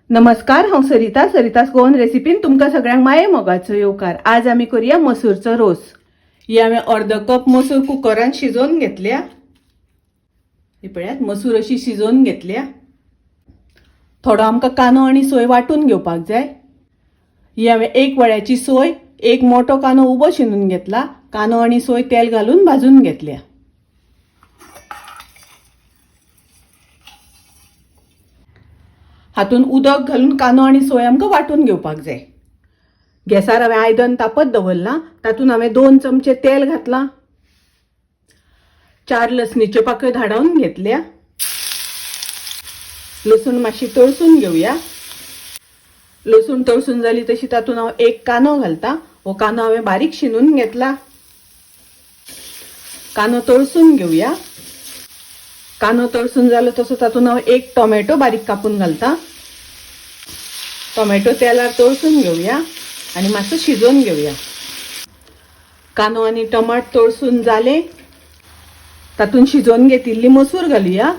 नमस्कार, हांव सरिता. सरितास गोवन रेसिपीन तुमकां सगळ्यांक माये मोगाचो येवकार. आज आमी करूया मसूरचो रोस. ही हांवें अर्द कप मसूर कुकरान शिजोवन घेतल्या. ही पळयात, मसूर अशी शिजोवन घेतल्या. थोडो आमकां कांदो आनी सोय वांटून घेवपाक जाय. ही हांवें एक वड्याची सोय, एक मोठो कांदो उबो शिनून घेतला. कांदो आनी सोय तेल घालून भाजून घेतल्या. हातून उदक घालून कांदो आनी सोय आमकां वांटून घेवपाक जाय. गॅसार हांवें आयदन तापत दवरलां. तातूंत हांवें 2 चमचे तेल घातलां. 4 लसणीच्यो पाकळ्यो धाडावन घेतल्या. लसूण मातशी तळसून घेवया. लसूण तळसून जाली तशी तातूंत हांव एक कांदो घालता. हो कांदो हांवें बारीक शिनून घेतला. कांदो तळसून घेवया. कांदो तळसून जालो तसो तातूंत हांव एक टोमॅटो बारीक कापून घालता. टोमॅटो तेलार तळसून घेवया आनी मातसो शिजोवन घेवया. कांदो आनी टमाट तळसून जाले, तातूंत शिजोवन घेतिल्ली मसूर घालुया.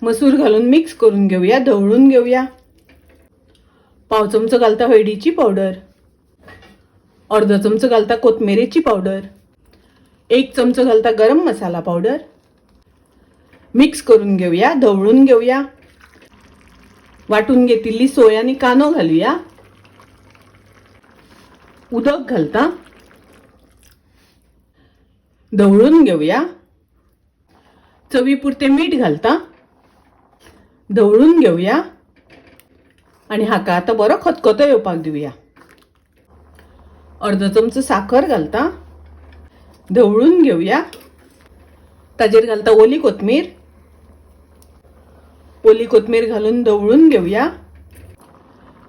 मसूर घालून मिक्स करून घेवया, धवळून घेवया. 1/4 चमचो घालता हळदीची पावडर, अर्दो चमचो घालता कोथमिरेची पावडर, 1 चमचो घालता गरम मसाला पावडर. मिक्स करून घेवया, धवळून घेवया. वांटून घेतिल्ली सोय आनी कांदो घालुया. उदक घालता, धवळून घेवया. चवी पुरतें मीठ घालता, धवळून घेवया आनी हाका आतां बरो खतखतो येवपाक दिवया. अर्दो चमचो साखर घालता, धवळून घेवया. ताजेर घालता ओली कोथमीर. ओली कोथमीर घालून धवळून घेवया.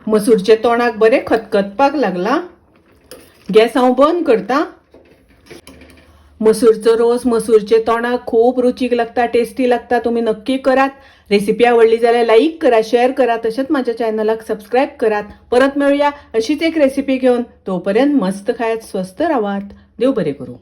मसूरचे तोंडाक बरें खतखतपाक लागला. गॅस हांव बंद करता. मसूरचो रोस मसूरचे तोंडाक खूब रुचीक लागता, टेस्टी लागता. तुमी नक्की करात. रेसिपी आवडली जाल्यार लाईक करा, शेअर करा, तशेंच माझ्या चॅनलाक सबस्क्राईब करात. परत मेळुया अशीच एक रेसिपी घेवन. तोपर्यंत मस्त खायात, स्वस्थ रावात. देव बरें करूं.